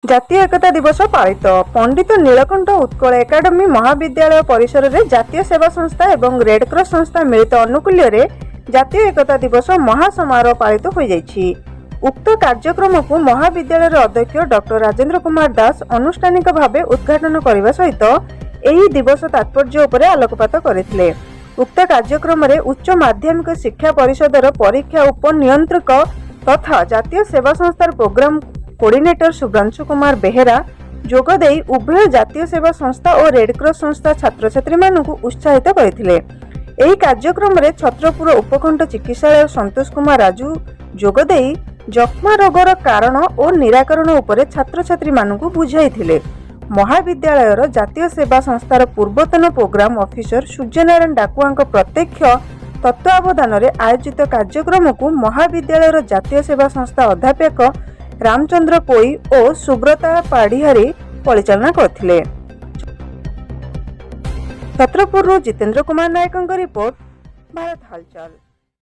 ଜାତୀୟ ଏକତା ଦିବସ ପାଳିତ। ପଣ୍ଡିତ ନୀଳକଣ୍ଠ ଉତ୍କଳ ଏକାଡେମୀ ମହାବିଦ୍ୟାଳୟ ପରିସରରେ ଜାତୀୟ ସେବା ସଂସ୍ଥା ଏବଂ ରେଡକ୍ରସ ସଂସ୍ଥା ମିଳିତ ଆନୁକୂଲ୍ୟରେ ଜାତୀୟ ଏକତା ଦିବସ ମହାସମାରୋହ ପାଳିତ ହୋଇଯାଇଛି। ଉକ୍ତ କାର୍ଯ୍ୟକ୍ରମକୁ ମହାବିଦ୍ୟାଳୟର ଅଧ୍ୟକ୍ଷ ଡକ୍ଟର ରାଜେନ୍ଦ୍ର କୁମାର ଦାସ ଆନୁଷ୍ଠାନିକ ଭାବେ ଉଦ୍ଘାଟନ କରିବା ସହିତ ଏହି ଦିବସ ତାତ୍ପର୍ଯ୍ୟ ଉପରେ ଆଲୋକପାତ କରିଥିଲେ। ଉକ୍ତ କାର୍ଯ୍ୟକ୍ରମରେ ଉଚ୍ଚ ମାଧ୍ୟମିକ ଶିକ୍ଷା ପରିଷଦର ପରୀକ୍ଷା ଉପନିୟନ୍ତ୍ରକ ତଥା ଜାତୀୟ ସେବା ସଂସ୍ଥାର ପ୍ରୋଗ୍ରାମ କୋଅର୍ଡିନେଟର ଶୁଭ୍ରାଂଶୁ କୁମାର ବେହେରା ଯୋଗଦେଇ ଉଭୟ ଜାତୀୟ ସେବା ସଂସ୍ଥା ଓ ରେଡକ୍ରସ ସଂସ୍ଥା ଛାତ୍ରଛାତ୍ରୀମାନଙ୍କୁ ଉତ୍ସାହିତ କରିଥିଲେ। ଏହି କାର୍ଯ୍ୟକ୍ରମରେ ଛତ୍ରପୁର ଉପଖଣ୍ଡ ଚିକିତ୍ସାଳୟ ସନ୍ତୋଷ କୁମାର ରାଜୁ ଯୋଗଦେଇ ଯକ୍ଷ୍ମା ରୋଗର କାରଣ ଓ ନିରାକରଣ ଉପରେ ଛାତ୍ରଛାତ୍ରୀମାନଙ୍କୁ ବୁଝାଇଥିଲେ। ମହାବିଦ୍ୟାଳୟର ଜାତୀୟ ସେବା ସଂସ୍ଥାର ପୂର୍ବତନ ପ୍ରୋଗ୍ରାମ ଅଫିସର ସୂର୍ଯ୍ୟନାରାୟଣ ଡାକୁଆଙ୍କ ପ୍ରତ୍ୟକ୍ଷ ତତ୍ତ୍ୱାବଧାନରେ ଆୟୋଜିତ କାର୍ଯ୍ୟକ୍ରମକୁ ମହାବିଦ୍ୟାଳୟର ଜାତୀୟ ସେବା ସଂସ୍ଥା ଅଧ୍ୟାପକ ରାମଚନ୍ଦ୍ର ପୋଇ ଓ ସୁବ୍ରତା ପାଢ଼ିହାରୀ ପରିଚାଳନା କରିଥିଲେ। ଛତ୍ରପୁରରୁ ଜିତେନ୍ଦ୍ର କୁମାର ନାୟକଙ୍କ ରିପୋର୍ଟ, ଭାରତ ହଲଚଲ।